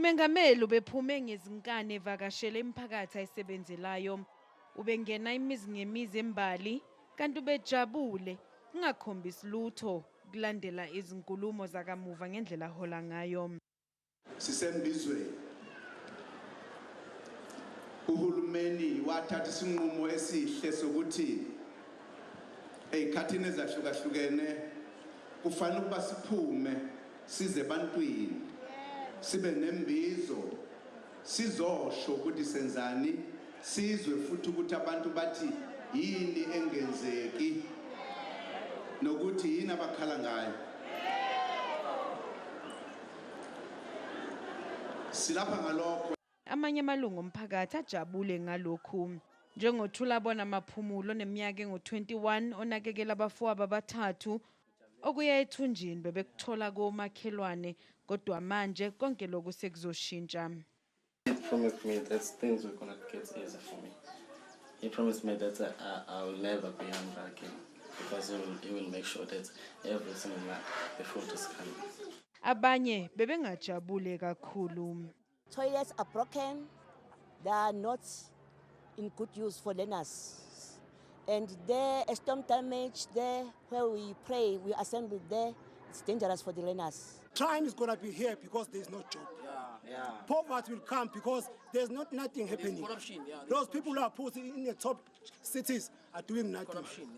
Umengameli ubephume ngezinkani evakashele imiphakathi ayisebenzelayo. Ubengena imizi ngemizi eMbali kanti ubejabule kungakhombisi lutho kulandela izinkulumo zakamuva ngendlela ahola ngayo. Sisembizweni. Uhulumeni wathatha isinqumo esihle sokuthi ezikhathini ezahlukahlukene kufanele ukuba siphume size ebantwini, sibe nembizo, sizosho ukuthi senzani, sizwe futhi ukuthi abantu bathi yini engenzeki nokuthi yini abakhala ngayo. Silapha ngalokho. Amanye amalungu omphakathi ajabule ngalokhu. NjengoThulabona Maphumulo oneminyaka engu-21 onakekela abafowabo abathathu okuya ethunjini bebekuthola komakhelwane, kodwa manje konke lokhu sekuzoshintsha. He promised me that things were gonna get easier for me. He promised me that I will never be hungry again because he will make sure that every single night the food is coming. Abanye bebengajabule kakhulu. Toilets are broken. They are not in good use for learners. And there, a storm damage there where we pray, we assemble there, it's dangerous for the learners. Crime is going to be here because there's no job. Poverty will come because there's not nothing happening. Corruption, yeah, there's Those people who are put in the top cities are doing nothing. Corruption.